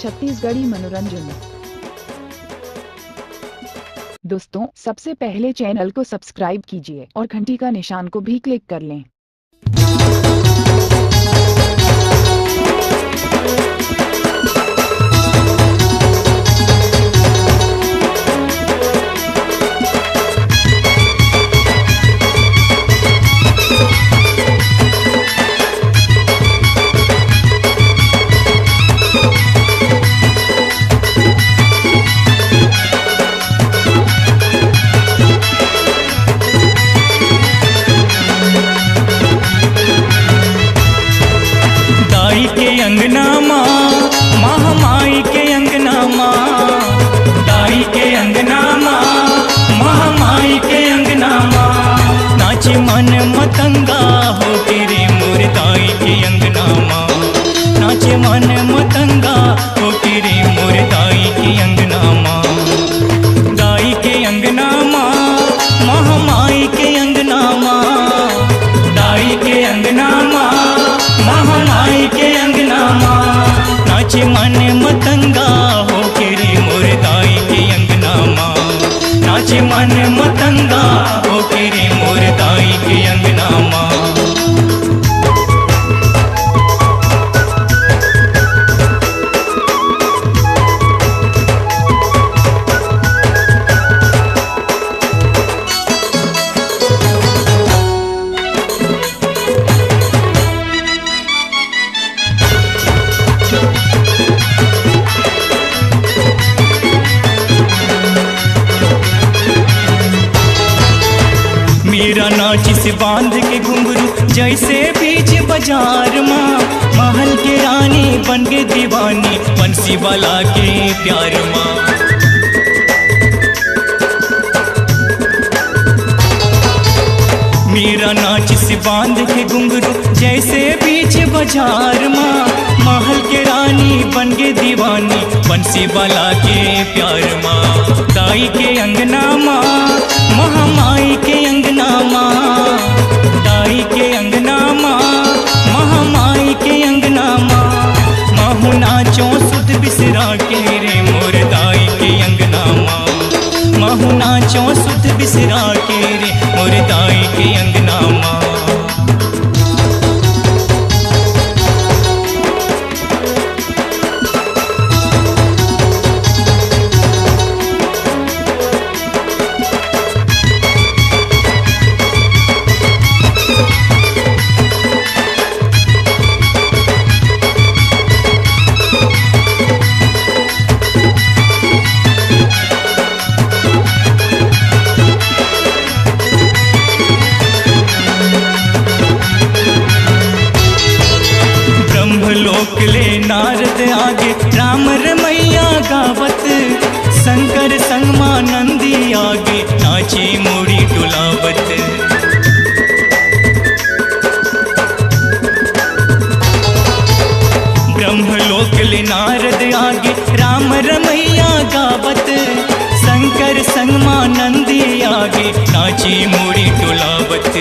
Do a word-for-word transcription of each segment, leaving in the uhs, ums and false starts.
छत्तीसगढ़ी मनोरंजन। दोस्तों, सबसे पहले चैनल को सब्सक्राइब कीजिए और घंटी का निशान को भी क्लिक कर लें। दाई के अंगना मा, महामाई के अंगना मा, दाई के अंगना मा, महामाई के अंगना मा, नाचे मन मतंगा होके रे मोर दाई के अंगना मा, नाचे मन मतंगा होके रे मोर दाई के अंगना मा, दाई के अंगना मा, महामाई के अंगना मा, दाई के अंगना मा, महामाई के अंगना मा, नाचे मन मतंगा होके रे मोर दाई के अंगना मा, नाचे मन मतंगा होके रे मोर दाई के अंगना मा। मेरा नाचिस बांध के घुंघरू जैसे बीच बाजार मा, महल के रानी बन के दीवानी बंसी वाला के प्यार मा। मेरा नाचिस बांध के घुंघरू जैसे बीच बाजार मा, महल के रानी बन के दीवानी बंसी वाला के प्यार मा, दाई के अंगना मा, महामाई के अंगना मा, दाई के अंगना मा, महामाई के अंगना मा, महू नाचो सुध बिसरा के रे मोर दाई के अंगना मा, महू नाचो सुध बिसरा के रे मोर दाई के अंगना मा। ब्रह्मलोक ले नारद आगे, राम रमैया गावत, शंकर संग मा नंदी आगे, नाचे मुड़ी डुलावत। ब्रह्मलोक ले नारद आगे, राम रमैया गावत, शंकर संग मा नंदी आगे, नाचे मुड़ी डुलावत।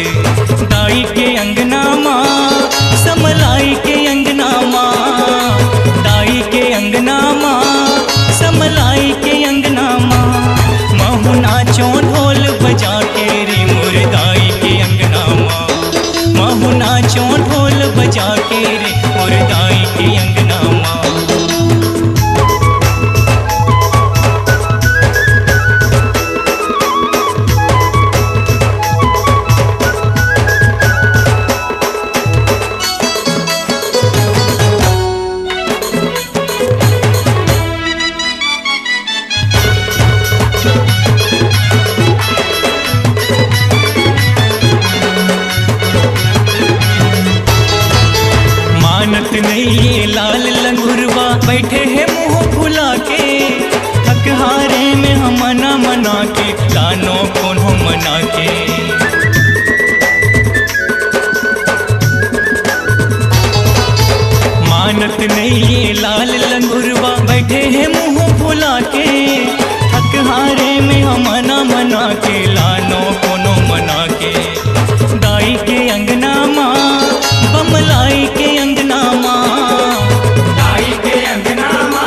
दाई के अंगना मा, समलाई के अंगना मा, दाई के अंगना मा, समलाई के अंगना मा, महू नाचो ढोल बजा के रे मोर दाई के अंगना मा, महू नाचो ढोल बजा के रे मोर दाई के अंगना मा। मानत नइये लाल लंगुरवा, बइठे हे मुंह फुला के। थक हारे में हम मना मना के, लानो कोनो मना के। मानत नइये लाल लंगुरवा, बइठे हे मुंह फुला के। थक हारे में हम मना मना के, लानो कोनो मना के। दाई के अंगना मा, बमलाई के अंगना मा। दाई के अंगना मा,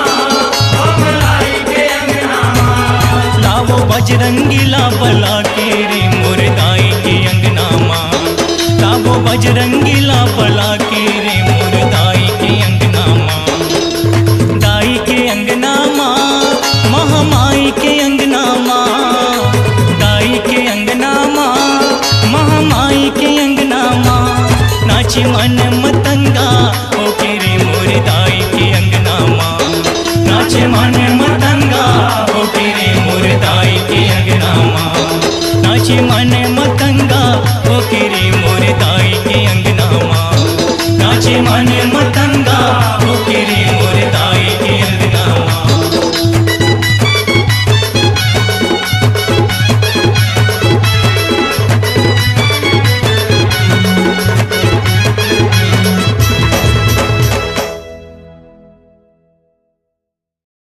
पला के रे मोर दाई के अंगना मा, दाई के अंगना मा, महामाई के अंगना मा, दाई के अंगना मा, महामाई के अंगना मा, नाचे मन मतंगा होके रे मोर दाई के अंगना मा, नाचे मन मतंगा होके रे मोर दाई के अंगना मा, नाचे मन मतंगा होके रे मोर दाई के अंगना मा, नाचे मन मत